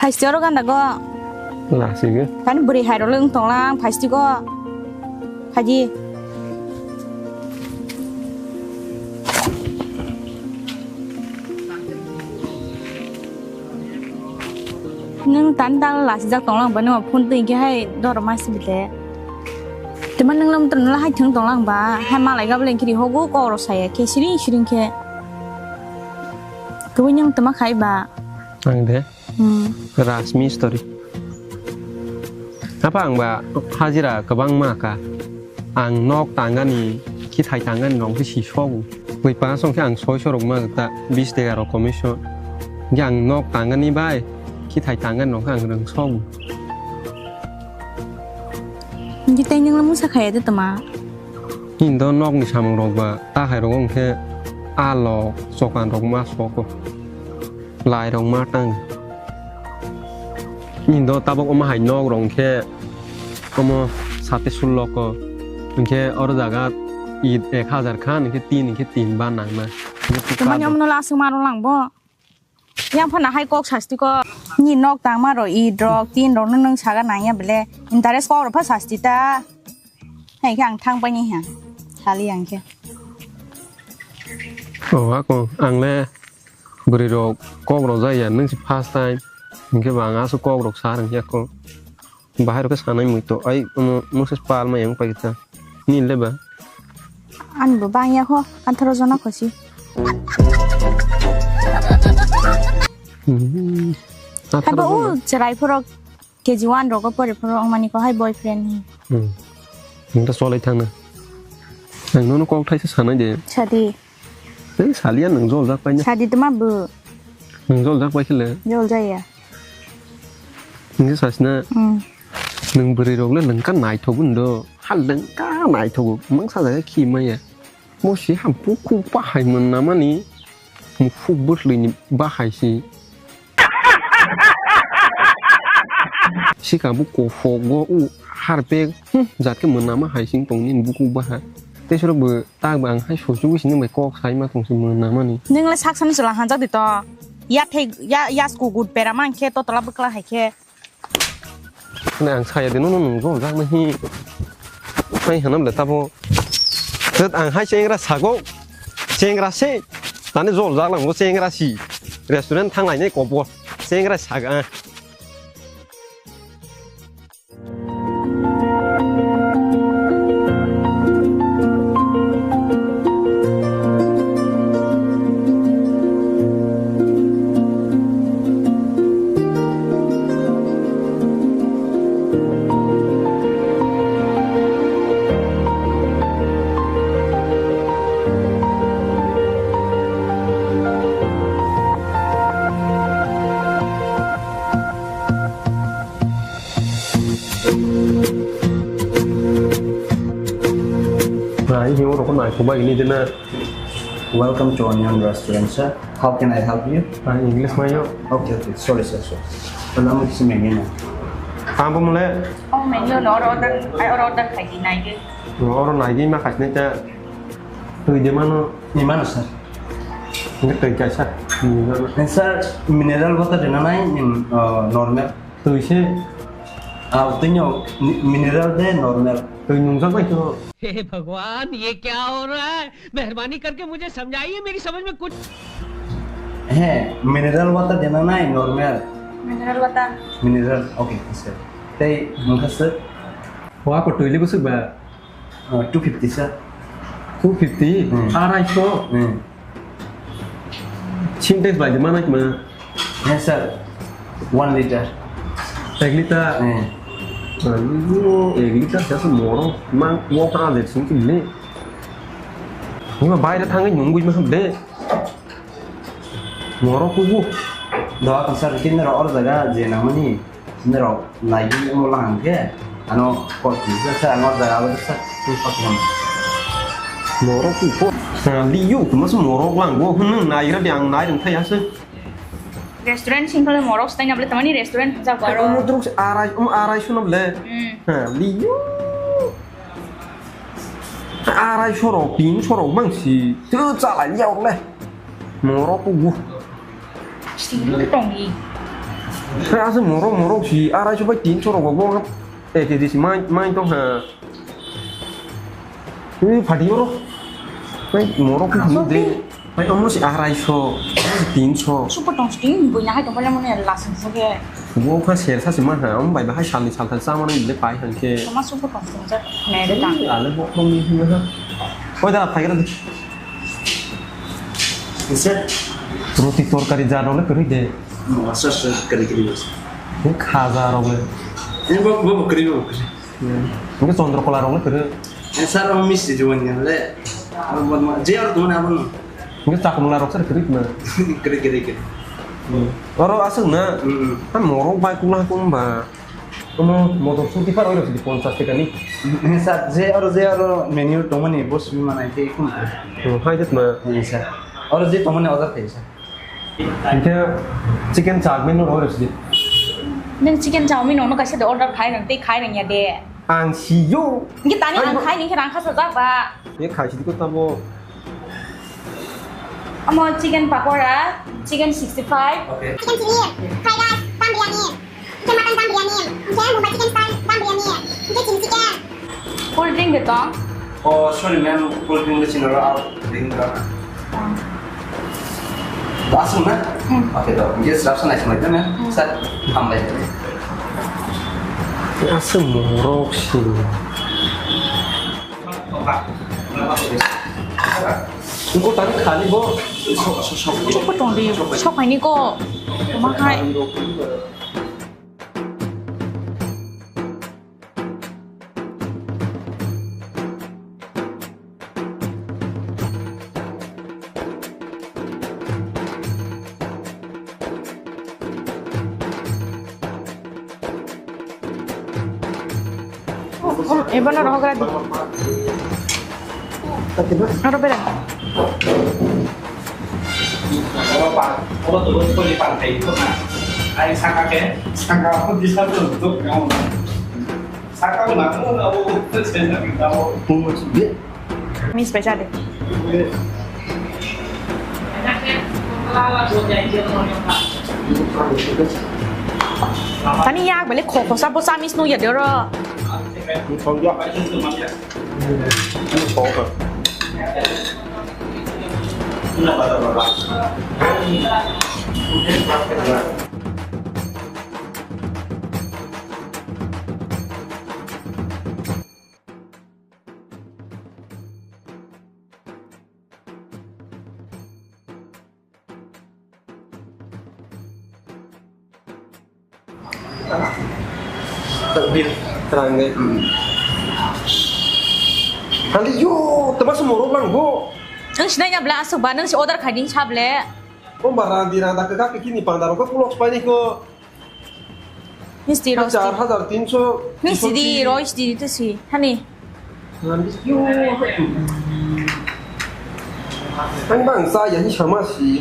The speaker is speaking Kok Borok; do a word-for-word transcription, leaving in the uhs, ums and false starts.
Phaiste oro ganda go. Lasigo. Kani bwrwi hai rok le wng tonglang phaiste go. Phaidi. Nwng tani dal lasijak tonglang ba nwng phone twi khe hai dor ma sibile. Tuma nwng lam tong la hai thwng tonglang ba hai malai gabole kiri hogo kok rok saya khe siring siring khe. Twi nwng tuma khai ba. Ang de. Hmm. Rajmistri. Apa ang ba hajira kwbangma ka. Ang nok tangani, kithai tangani nong khe si sogo. Bui pangsong khe ang soi sorok ma ta bis dega rok commission. Ge ang nok tangani bai, kithai tangani nong khe ang rwng sogo. Ngi tei nang musa khaya de tama. Indo nok ni samung rok ba ta hai rok ong khe alok chokan rok ma soko. Lai rok ma tang. Indo tabok omo hai nok rok khe omo sate sullo ko. Hingkhe oro jaga it ek hajar khan, hingkhe tin, hingkhe tin ba nangna. Hingkhe Tumani tukado. Omono lasuk maro lang bo. Yang phana hai kok sasti ko. Ni nok tangma ro it rok, tin rok no nung saga nang ya bele. Interest kok ro pha sasti ta. Hai khe ang thang pai ni ha. Sali yang khe. Oh, ako ang le bwrwi rok kok rok jaya nung si first time. Hingkhe ba ang asu kok rok sa rang ya ko. Bahai rok khe sanai mui to ai omo moses pal ma yang pai ta. Ni le ba? Ani bo bang ya kho, atharo jona khosi. Hmm. Hai ba Atharo u jona. Cherai phoro K G one rogo pore phoro ongmani ko hai boyfriend ni. Hmm. Nung ta solai thang na. Ang nono kok thaisa sanai de. Sadi. Tei saliya nung jol jak pai na. Sadi tuma bu. Nung jol jak pai khele. Jol jaya. Nung sasna. Hmm. Nung bwrwi rok le nung ka naithok gun do. Ha nung ka naithok mang sa jaga khi maya. Mo si ham puku bahai mun namani. Mufuk bwthlwi ni bahai si. Sika bu kofok go u harpek, hmm, jat khe mwnama hai sing tong nini buku baha. Tei soro bo tak bo ang hai sochugwi sini bai kok sai ma tong si mwnama ni. Nung le sak sani chwla hanjak di to. Ya thai, ya, ya sku gut pera man khe to tola bwkla hai khe. Nang ang saya di nono nung jol jak na hi. Hai hanam le tabo. Tet ang hai chengra sago. Chengra se. Tani jol jak lang bo chengra si. Restaurant thang lai nai kobor. Chengra saga. Hai, hi oro ko nai ko bai ni dena. Welcome to Onion Restaurant, sir. How can I help you? Ah, English mayo. Okay, okay. Sorry, sir, sorry. Ano mo kisi menu na. Ang bo mole. Oh, menu no, oro order, ai oro order khai di nai ge. Oro nai di ma khai ni ta. Tui de mano. Ni mano, sir. Ni tui kai sa. Ni mano. Sir, mineral water de na nai, ni, uh, normal. Tui se. Ah, tui no, mi-, mineral de normal. Tui nung sa bai to. हे भगवान, ये क्या हो रहा है? मेहरबानी करके मुझे समझाइए, मेरी समझ में कुछ। He, mineral water de na nai normal. Mineral water. Mineral, okay, sir. Tei mungkha sir. Wa ko tui le busuk ba? Uh, two fifty sir. Two fifty? Hmm. Arai so. Hmm. Sintex bai de mana kma? Yes, sir. One liter. Ek liter? Eh. Ayo, ek liter sa moro. Mang wo ka le sing ki le. Ni ma bai da thang ngi nung gui ma de. Moro ku gu. Da ka sir kin ro or jaga je na mani. Nirok naigwi wngmo lang khe ano kok twi sa sa ano jaga abo sa twi kok twi. Morok twi po. Liyo tuma se morok lang go hwn naigra de ang nai rwng thai ase. Restaurant sing khole morok stang able tamani restaurant jak baro. Omo druk se arai um arai suno ble. Hmm. Ha liyo. Arai sorok tin sorok mang si tu chala liya le. Morok ku gu. Sini tonggi. Hai aswk morok, morok si arai so bai tin so rok bo. Ek kg si mai, mai tong ha. Ui, phatio ro. Ui, morok khe hwnwi de. Bai, omo se arai so, tin so. Super tong sting, bui na hai tong bale mone lasing se ke. Bo kha ser sa se ma ha, om bai bahai salni saltham sa mane le pai han khe. Sama super tong sting sa, ne de tang. Ui, ale bo tong ni hwnwi ha. Oi da, phai gra de. Ise? Roti torkari ja rok le kwrwi de. Masa se kari kari mas. Khaja rok le. Ni bo, bo, bo kwrwi, bo kwrwi. Hwnkhe Chandrakala rok le kwrwi. Eh, sir, abo misti dibo ni le. Abo bodma, je aro tongmani abo no. Hwnkhe Chakmala rok sir kwrwi khna. Kwrwi, kwrwi, kwrwi. Oro aswk na. Hmm. Ha morok bai kula kung ba. Omo motor scooty par oiro sidi ponchas taka ni. Eh, sir, je aro, je aro menu tongmani bo simi manai khe khum. Hmm, hai det ma. Eh, sir. Oro je tongmani order khai, sir. Hingke chicken chowmin no rw sidi. Nang chicken chowmin no kaisa de order khai nang tei khai nang ya de. Ang siyo. Hingke tani ang khai nang khe rang khasa jak ba. Ye khai sidi ko tamo. Amo chicken pakora, chicken sixty five. Okay. Chicken chili, fried rice, dum biryani. Chicken mutton dum biryani, chicken Mumbai chicken style dum biryani, chicken chili chicken. Cold drink de tong? Oh, sorry ma'am, cold drink de chino ro out drink da. Asung na? Hmm. Okay, do. Yes, rapsa nai samai da ma'am. Hmm. Sir, hambai. Asung morok si. Engko tani khani bo. Sok, sok, sok. Sok ko tong di. Sok hai ni ko. Ma hai. Ebono rohogra di. Aro bera. Oro pa, oro to bos koli pa thai ko na. Ai saka ke, saka ko bisa to dok kamu. Saka ko na ko na bo to sen na kita bo. Miss bai cha de. Tani yak bele kho kho sa bo sa miss no ya de ro. Terang deh. Nanti yo, teman semua orang bilang, "Bo." Nang sinai ya bla asuk ba, nang si order khai ding sable. Ko barang di rang dak kaki ni pandar ko pulos pai ni ko. Misti ro. Char hajar tinso. Misti di ro, misti di tu si. Hani. Ang bang sa ya ni sama si.